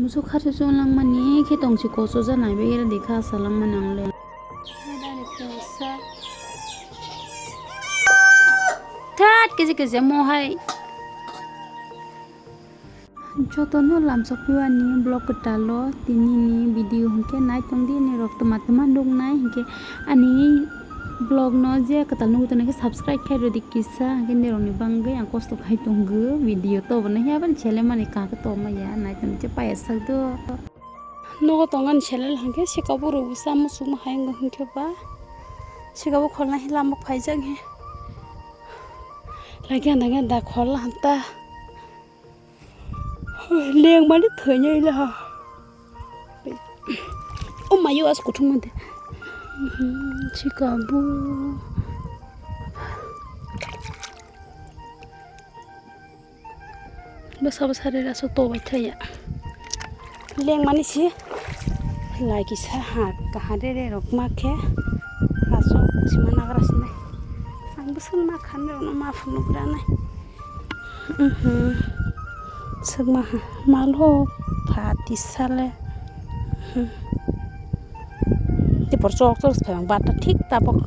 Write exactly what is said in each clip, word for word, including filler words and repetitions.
Musu kharsa chwng langmani khe tongsi koso ja naibe ira dekha asa langmani ang le. Thak kisi kisi mo hai. Jotono lamsok piwani vlog kwtalo tinini video hinkhe nai tongdi nirok twma twma nuknai hinkhe ani vlog no je kwtal nugwi tongnaikhe subscribe khai rwdi kisa hinkhe nirokni bagwi ang kosto khai tongo video tobo no hiya bani selemani kha khe tongmaya nai tongdi paya sak do. Nogo tongani selel hinkhe sikabo rwgwi cha muchungma hai wngkha hinkhe ba sikabo kholna hi lama phaijak he lagi anda da khol hanta. Lengmani thwinai le ha. O mayo as kuthum mante. Chikabu. Basa basa re raso to bai thaya. Lengmani si. Lai kisa ha kahare re rok ma khe. Raso sima nagra sinai. Ang bwswk ma khan rok no ma phunuk ranai. Mhm. Swkma ha, malo pha tisale. Mhm. Tipor chok chok se phai bata thik tabok.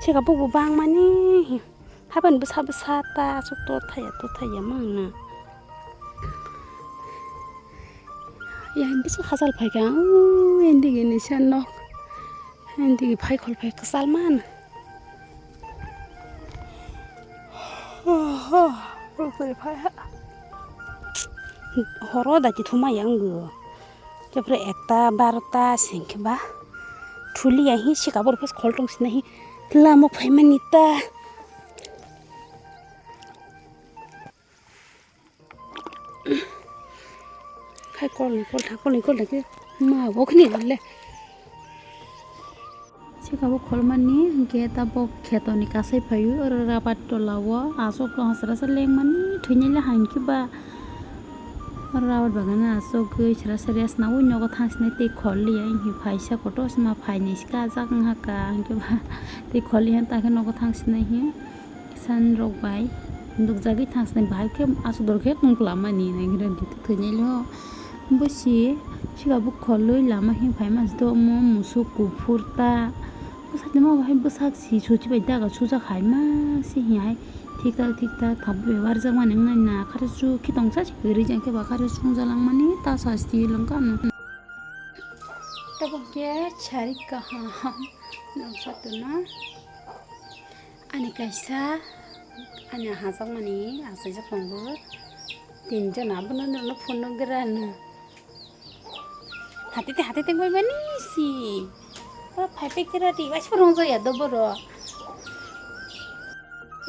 Sika bubu bang mani. Haban bwsa bwsa ta aswk tor thaya tor thaya mangna. Yang bwswk hachal phaikha, o endigi ni se nok. Endigi phaikhol phai kwchal man. Horo da kithuma yang go. Jepre ekta barota sengkhe ba. Thuli ya hi sikabo rupes khol tong sina hi. Lamok phaimani ta. Hai kolni koltha kolni koltha khe ma bo khni le. Sikabo kholmani hinkhe tabok khetoni kasai phaio oro rabar tola o aswk hasra se lengmani thwinai le hinkhe ba oro rabar bagano aswk gwi sra sra rest nangwi nogo thang sinai tei khol liya hinkhe phaisa kotor se ma phainai se kajak wngkha ka hinkhe ba tei khol liya hinkhe nogo thang sinai hi. San rok bai nukjagwi thang sinai bahai khe aswk dor khe wngklamani naigra di thwinai le o. Bwsi sikabo kholwi lama him phaima se do omo musuk kuphur ta bwsakni ma bahai bwsak si suchi bai daga sujak hai ma se hi hai thik tak thik tak thap bai warjak mani wngnai na khare su khe tongsa se kwrwi jang khe ba khare sungjalangmani ta sasti lwngkha ano. Tabuk khe chari kaham noksa tuna. Ani kaisa, ani hajakmani achaijak tongo. Tinjon abono norokno phunuk gra no. Hatete hatete bai mani si. Oro phai pekera di, waisa rong jaya do boro.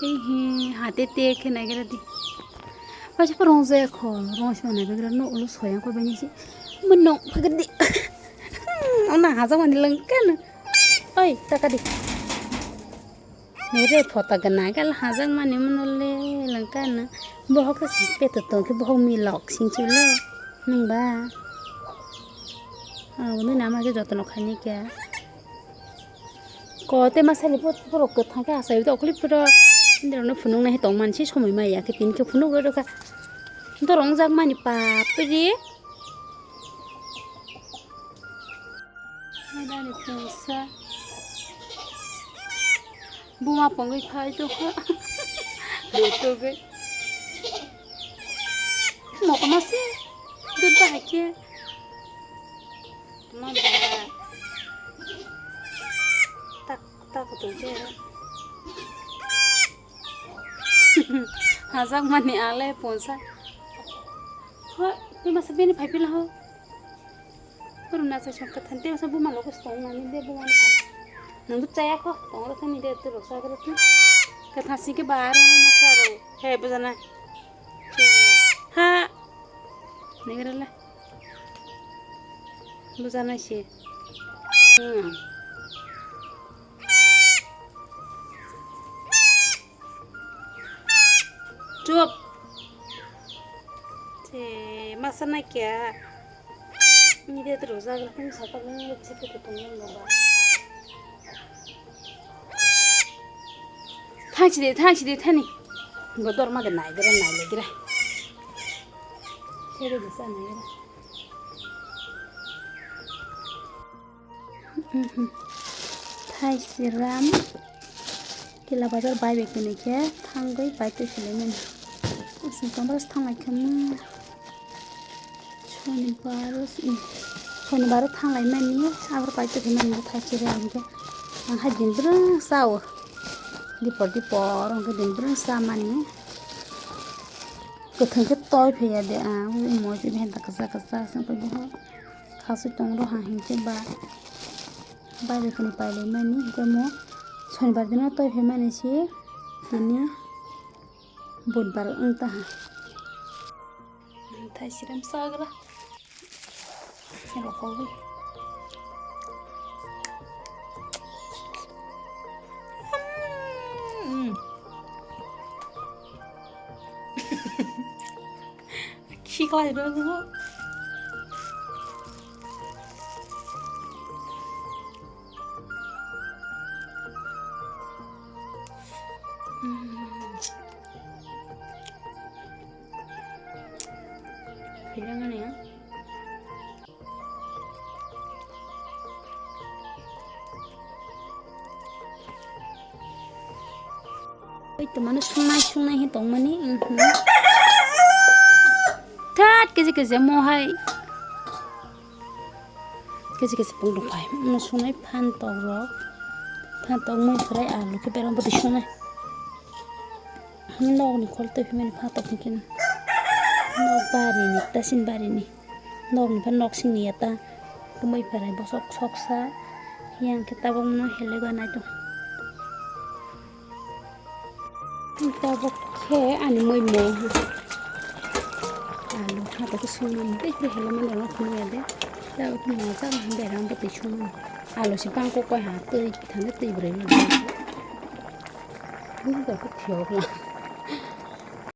Ei he, hatete khe naigra di. Waisa rong jaya kho, rong se naigra no ulo soya ko bani si. Mun nong phagar di. Ona hajakmani lengkha no. Oi, taka di. Nere phota gana gal hajak mani mono le langka na. Bohok se peto tong khe bohok milok sing chu le. Nung ba. Ah, uni nama khe jotono khaini kya. Ko te masali pot porok kwthang khe asai to okli puro. Ndero no phunuk nai tong man si somoi ma ya khe tin khe phunuk ro kha. Dorong jak mani papri. Madani pungsa. Buma pongwi phai tongkha. Betogwi. Mokoma se. Dut bahai khe. Ma ba. Tak, tak tongkhe. Hajak mani ale pungsa. Ho, twi masa bini phai pila ho. Kuruna sa sok ka thante masa buma logo stong nani de buma logo. Nang chaya ko, tong ro thani de tu rok sa ro tu. Ka thasi ke bar na sa ro. He bujana. Ha. Negra la. Bujana si. Hmm. Chup. Che, masa na kya? Ni de tro jaga pun sa ta ni che to to ni ba. Thang chi de, thang chi de, thani. Go dor ma de nai gra, nai le gra. Khe ready sa nai. Mhm. Thai siram. Kila bazar bai bai kwnwi khe thangwi bai twi sulaimani. Using tongbar thanglai khe ma. Shonibar, hmm, Shonibar thanglai mani, abor bai twi mani thai siram hinkhe. Ang hai din brwng sao. Dipor dipor hinkhe din brwng sa mani. Kwthwng khe toi phiya de ang, ui mo se bhenta kwchak kwchak se pai bo. Khasui tong rw ha hinkhe ba bai bai kwnwi pai lai mani, hinkhe mo Shonibar dino toi phai mani se tini Budbar wng ta ha. Thai siram sagra. Rokogwi. Mm. Khiklai rw. Mm. Philangani. Oi, to mano sungnai, sungnai he tongmani, mhm. Thak, kisi kisi mo hai. Kisi kisi pung dong phai. Mo sungnai phan tok rok. Phan tok mui phrai alu khe berang bwtwi sungnai. Nokni khol twi phimani phatok hinkhe nok barini, tasin barini. Nokni pha nok singni ya ta. Tumui pharai bosok soksa. Yang khe tabuk no hele ganai tong. Tabuk khe ani moi mo. Alu phatok khe sungmani tei hele mani rok phunuk ya de. Tabuk khe mo ta berang bwtwi sungmani. Alu se bangkok koi ha twi thani twi bwrwi mani. Ani kok khe thiyok la.